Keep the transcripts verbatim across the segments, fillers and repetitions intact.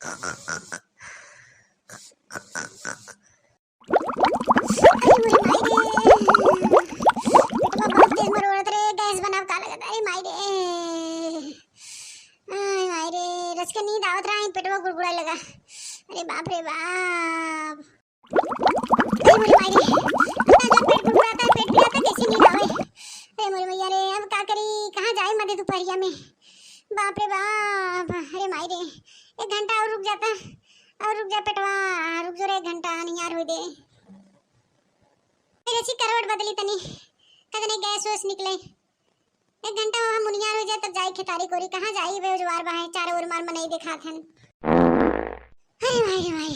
अरे मोरे माई रे, पेटवा बहुत तेज मरोड़त रे, गैस बनाव का लगत। अरे माई रे, अरे माई रे, रच के नींद आवत रहा, पेटवा गुड़गुड़ाए लगा। अरे बाप रे बाप। अरे मोरे माई रे, इतना जोर पेट गुड़गुड़ाता है, पेट पिराता, कैसे नींद आवे? अरे मोरे मैया रे, अब का करी, कहाँ जाए मध्य दोपहरिया में? बाप रे बाप। अरे माई रे, एक घंटा और रुक जाता, और रुक जा पेटवा, रुक जो रे, एक घंटा नियार हो दे। फिर ऐसी करवट बदली तनी, कदने गैस वैस निकले। एक घंटा वहाँ मुनियार हो जाए, तब जाई खेतारी कोरी। कहाँ जाई बे, उजवार बहाए, चारों ओर मार मनई देखात हन। अरे भाई रे भाई,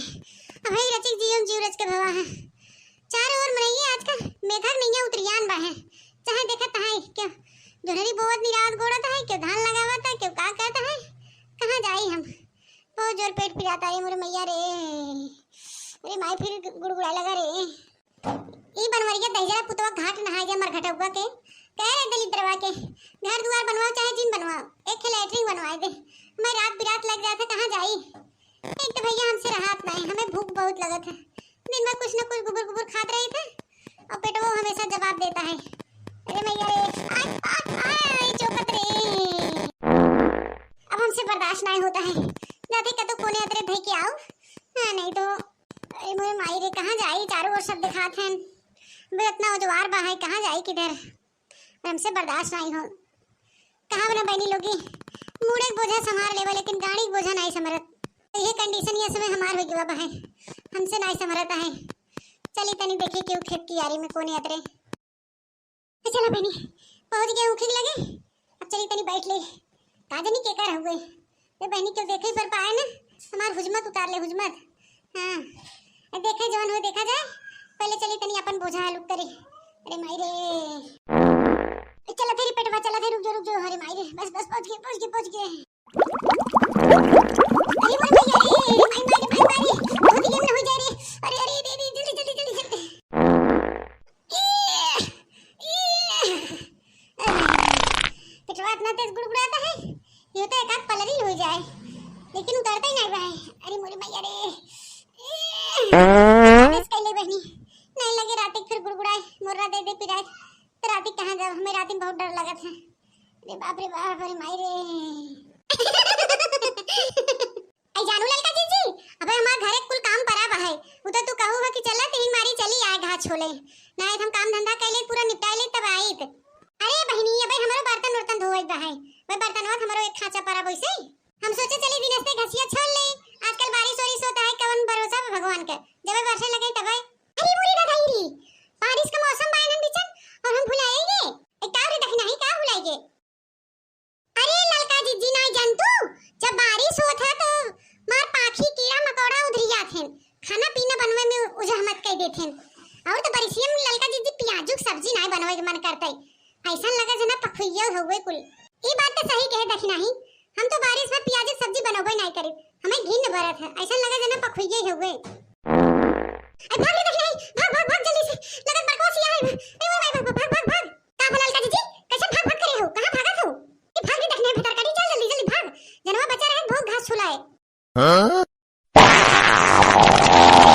अबे रचिक जियो जीव रच के भवा है। चारों ओर मनई आजकल मेघक नैया उतरियान बा है। चाहे देखत है क्यों जोनरी बोवत निरावत गोड़त है, क्यों धान लगावत है, क्यों का करत है। कहाँ जाई हम? बहुत जोर पेट पिराता है मोरे मैया रे। अरे माई फिर गुड़गुड़ा लगा रे। ई बनवरिया दहिजरा पुतवा घाट नहाए गया मरघटउआ के। कह रहे दलिद्रवा के, घर दुआर बनवाओ चाहे जिन बनवाओ, एक ठे लैट्रिन बनवाए दे। हमें रात बिरात लग जात है, कहाँ जाई? एक तो भैया हमसे रहात नहीं, हमें भूख बहुत लगत है। दिन भर कुछ न कुछ गुबुर गुबुर खात रही थे और पेटवो हमेशा जवाब देता है। अरे मैया रे, आय, आय, आय, चौकत रे। अब हमसे बर्दाश्त नहीं होता है, जाते कतो कोने अतरे धई के आओ। हाँ, नहीं तो अरे मोरे माई रे, कहाँ जाई? चारों ओर सब देखात हन। बे, इतना उजवार बा है, कहाँ जाई किधर? और हमसे बर्दाश्त नहीं हो। कहाँ बना बहनी लोगी? मूड़े के बोझा संभार लेवा, लेकिन गाड़ी के बोझा नहीं संभरत। तो ये कंडीशन ये समय हमार हो गया बा है, हमसे नहीं संभरत है। चली तनी देखी क्यों खेत की यारी में कोने अतरे। ए, चला बहनी, पहुँच गए ऊखी के लगे। अब चली तनी बैठ ले। का जानी के कर हुए। ए बहनी, क्यों देखे पर पाए ना, हमार हुजमत उतार ले, हुजमत। हाँ, ए देखे जवन हो देखा जाए, पहले चली तनी अपन बोझा हलुक करी। अरे माई रे। ए, चला थे रे पेटवा, चला थे, रुक जो, रुक जो। अरे माई रे, बस, बस, पहुँच गए, पहुँच गए, पहुँच गए। अरे मोर भैया रे, माई, माई, माई, माई रे, धोती गेम ना हो जाए रे। अरे, अरे, रे, रे, जल्दी, जल्दी, जल्दी, जल्दी। ए, ए, अरे, पेटवा इतना तेज गुड़गुड़ाता है, ये तो एक आध पलरी हो जाए, लेकिन उतरता ही नहीं बा है। अरे मोरे मैया रे, ए, आदेश कैले बहनी, नहीं लगे रात फिर गुड़गुड़ाए, मोर्रा दे दे पिराए, तो रात कहाँ जाओ, हमें रात में बहुत डर लगत है। अरे बाप रे बाप, अरे माई रे। आई जानू ललका जीजी, अबे हमार घरे कुल काम परा बा है। उ तो तू कहू है कि चला तीन मारी चली आए घास छोले। ना हम काम धंधा कैले पूरा निपटाए ले तब आइत। अरे बहिनी, अबे हमरो बर्तन उर्तन धोवे बा है। वह बर्तनवा हमरो एक खांचा परा वैसे। हम सोचे चली दिनेश से घसिया छोल ले। आजकल बारिश ओरिश होता है, कवन भरोसा बा भगवान के। जब बरसे लगे तब। अरे मोरी दादा रे, बारिश का मौसम बा एनन बिचन और हम भुलाए गए। एक का रे दखिना ही का भुलाए गए? अरे ललका जीजी, नाई जानतू, जब बारिश होत है तो मार पाखी कीड़ा मकोड़ा उधरी जात हैं, खाना पीना बनवे में उजहमत कई देत हैं। और तो बरिसिया में ललका जीजी पियाजू के सब्जी नाई बनवे के मन करते, ऐसा लगे जना पखुइया हुए कुल। ई बात तो सही कहे दखिना ही, हम तो बारिश में पियाजू के सब्जी बनवे नाई करी, हमें घिन बरत है, ऐसा लगे जना पखुइया हुए। अरे भाग रे दखिना ही, भाग, भाग, भाग जल्दी से, लगत बड़को सिया है। अरे वो भाई, भाग, भाग, भाग, भाग। का भला ललका जीजी, कैसे भाग भाग करे हो, कहाँ भागत हो? ए, भाग रे दखिना भतार काटी, चल जल्दी जल्दी भाग, जनवा बचा रहे बहुत घास छुलाए। हाँ?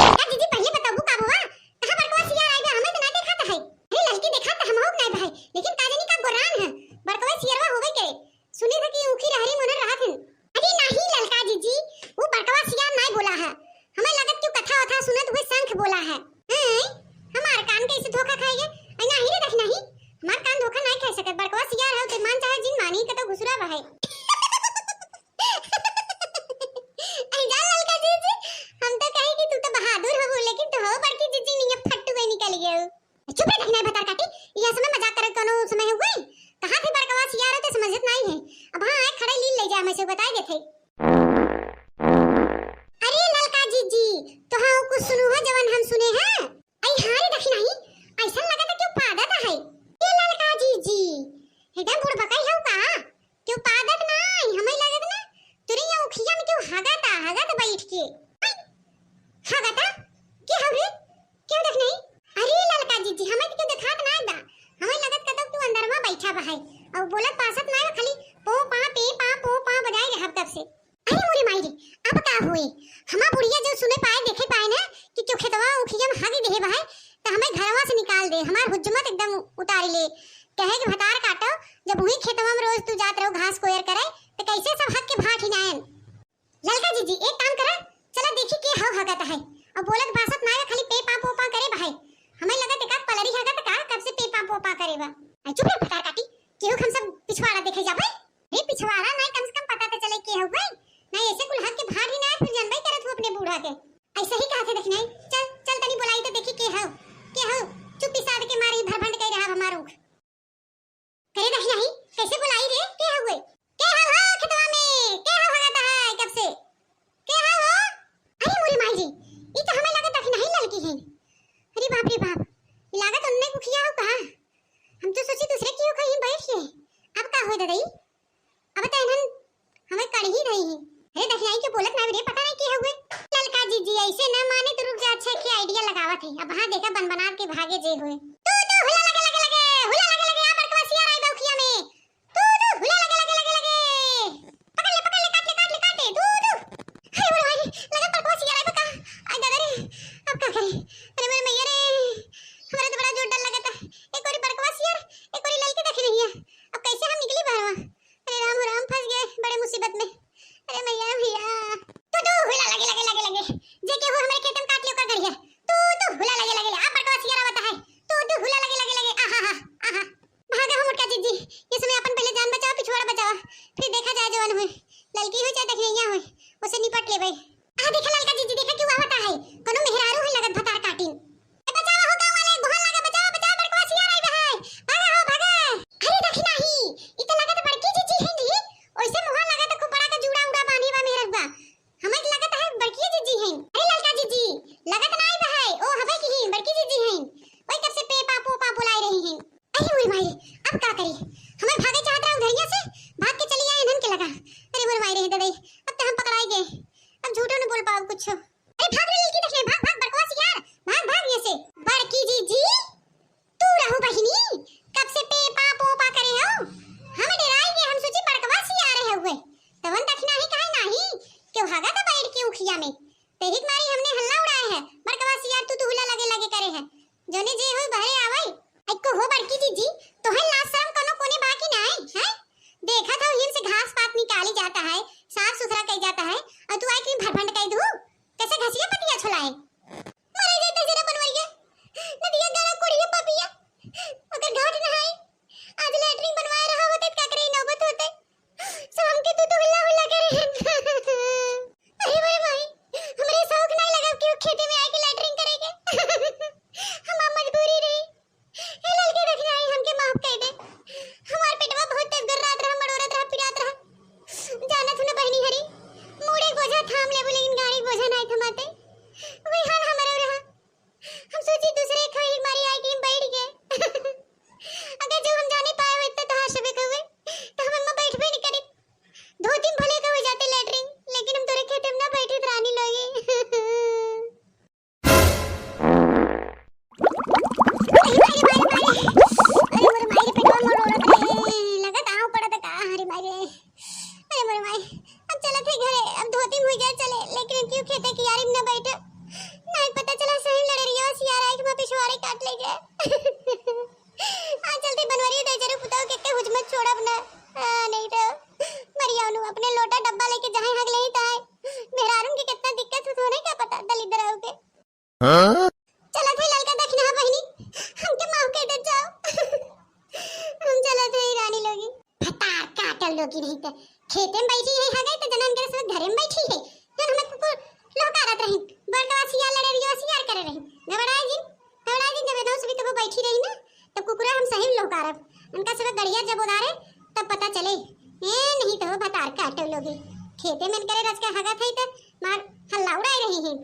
ललका जीजी, पहले बताबू का हुआ, कहाँ बड़कवा सियार आइबा, हमें तो ना देखात है। अरे ललकी देखात तो हम हो नहीं भाई, लेकिन का जानी का गोरान है, बड़कवा सियरवा होवे के। सुने था कि ऊखी रहरी मोनर रहत हन। अरे नाही ललका जीजी, वो बड़कवा सियार नाही बोला है। हमें लगत क्यों कथा वथा सुनत हुए शंख बोला है। हैं? हमार कान कैसे धोखा खाएगे? अरे नाही रे दखिना ही, हमार कान धोखा नहीं खा सकत। बड़कवा सियार हो ते मान चाहे जिन मानी के तो घुसुरा बा है। अरे जा ललका जीजी, हम तो कहे कि तू तो बहादुर हो, लेकिन तू हो बड़की जीजी नहीं है, फट्टू गई निकल गए। चुप रे दखिना भतार काटी, यह समय मजाक करे कोनो समय हो गई? कहाँ थे बड़कवा सियार हो ते समझत नहीं है। अब हाँ आए खड़े लील ले जा, मैं से बताए देथे। अरे ललका जीजी, तो हाँ कुछ सुनू है जवन हम सुने हैं? आई हाँ रे दखिना ही, ऐसा लगा था क्यों पादत है? ए ललका जीजी, एकदम बुड़बकाई हो का? क्यों पादत ना आई, हमें लगत ना, तुरी यहाँ उखिया में क्यों हगता, हगत बैठ के। आई, हगता? के हवे? क्यों देख नहीं? अरे ललका जीजी, हमें तो क्यों देखात ना बा। हमें लगत कतो क्यों अंदर में बैठा बा है। और बोलत पासत ना, खाली पो पा, पे पा, पो पा बजाए रहब तब से। अरे मोरे माई रे, अब का होए? अरे दखिनाही के बोलत ना रे, पता नहीं के हुए। ललका जीजी ऐसे ना माने तो रुक जा, अच्छा के idea लगावत है। अब हाँ देखा बन बना के भागे जे हुए। तू तू हुला लगे लगे लगे, हुला लगे लगे, आ बड़कवा सियार आई बा उखिया में। तू तू हुला लगे लगे लगे लगे। पकड़ ले पकड़ ले, काट ले काट ले काट ले, तू तू। हाय बोले भाई, लगा बड़कवा सियार आई बा का। आई दादा रे, अब का करी? अरे मोरे मैया रे, हमरा तो बड़ा जोर डर लगता। एक ओरी बड़कवा सियार, एक ओरी ललकी दखिनहिया। अब कैसे हम निकली बहरवा? अरे राम हो राम, फंस गए बड़े मुसीबत में। अरे मैया भैया। तू तू हुला लगे लगे लगे लगे, जे केहू हमरे खेत में काट ले ओकर गड़िया। तू तू हुला लगे लगे लगे, आ बड़कवा सियार आवता है। तू तू हुला लगे लगे लगे, आहा हा, आहा। भागा हो मोटका जीजी, ये समय अपन पहले जान बचावा, पिछवाड़ा बचावा, फिर देखा जाए जवन होए, ललकी होए चाहे दखिनहिया होए, ओसे निपट लेबे। आ देखा ललका जीजी, देखा केहू आवता है, कोनो मेहरारू है लगत भतार काटिन। ए बचावा हो गाँव वाले, गोहार लागे, बचावा बचावा, बड़कवा सियार आई बा है, भागा हो भागा। अरे दखिनही, ई तो लगत बड़की जीजी है जी, ओइसे मुहा लगत खूब बड़ा का जूड़ा उड़ा बांधी बा मेहररुआ। हमें तो लगत है बड़की जीजी हैं। अरे ललका जीजी, लगत ना आई बा है, ओ हवे की ही बड़की जीजी हैं। वही कब से पे पापो पा बुलाई रही हैं। अरे मोरे माई रे, अब का करी? हमें भागे चाहत रहा उधरिया से, भाग के चली आई इन्हन के लगा। अरे मोरे माई रे ददई, अब तो हम पकड़ाई गए, अब झूठो न बोल पाओ कुछ। अरे भाग रे ललकी दखिनही, भाग भाग बड़कवा सियार, भाग भाग ये से। बड़की जीजी, तू रहू बहिनी, कब से पे पा पो पा करे हो? हम डेराई गए, हम सोची बड़कवा सियार रहे हुए। तवन दखिनही काहे नाही? केहू हगा तो बैठ के उखिया में। तेरी मारी हमने हल्ला उड़ाए है, बड़कवा सियार तू तू हुला लगे लगे करे है। जोने जे होई बहरे आवई। अइको हो बड़की जीजी, तोहे लाज शरम कोनो कोने बाकी नाही, हैं? देखत हो हिम से घास पात निकाली जाता है, साफ सुथरा कई जाता है, और तू आई क्यों भरभंड कई दू? कैसे घसिया पतिया छोलाए? मरे जाते जरा बनवरिया, नदिया गाड़ा कोड़िया पपिया, अगर घाट नहाई, आज लैट्रिन बनवाए रहा होते, का करे नौबत होते, शाम के तू तो हुल्ला हुल्ला करे। अरे मोरे माई, हमरे शौक नहीं लगा कि वो खेते में आके लैट्रिन करेगे। हमार मजबूरी रही। हे ललकी दखिनही, हमके माफ कर दे। हमार पेटवा बहुत तेज गर्रात रहा, मड़ोरत रहा, पिरात रहा। जानत हूँ ना बहिनी हरी, मूड़े बोझा थाम लेबू, लेकिन गाड़ी बोझा नहीं थमाते। वही हाल हमारे रहा। हम सोची दूसरे खड़ी मारी आई कि हम बैठ गए। अगर जो हम जाने पाए होते तो तोहार सबे कहुए, तो हम एमा बैठबे नहीं करी। धोती में भले कहुए जाते लैट्रिन, लेकिन हम तोरे खेते में ना बैठे रानी लोगी। अरे माई रे, माई रे, माई रे। अरे मोरे माई रे, पेटवा मोर रोवत रहे। लगत आँव पड़त का, अरे माई रे। अरे मोरे माई, अब चलत है घरे, अब धोती में हुई जाए चले, लेकिन क्यों खेते कियारी में न बैठे। नहीं पता चला सही में लड़ेरिया सियार आए कि मैं पिछवाड़े काट ले जाए। आज चलते बनवरिया दे जरूर पुताओ के, के हुजमत छोड़ब ना। हाँ, नहीं तो मरिया उनु अपने लोटा डब्बा लेके जहाँ हग ले ही ताए। मेहरारून के कितना दिक्कत होत होने क्या पता, दलिद्दर आऊ के। हाँ? चलत है ललका दखिनहा बहिनी, हमके माफ कर दे जाओ। हम चलत है रानी लोगी। भतार काटल लोगी नहीं तो खेते में बैठी है, हगे तो जनन के सब घरे में बैठी है। जन हमें कुकुर लहकारत रही, बड़कवा सियार लड़ेरिया सियार करे रही। घबराए जिन, घबराए जिन, जब नौ सुबह तब बैठी रही ना, तब कुकुरा हम सही में लहकारब। उनका सब गड़िया जब उदारे, तब पता चले। ए नहीं तो भतार काटल लोगी, खेते में करे रच के हगत है तो मार हल्ला उड़ाए रही है।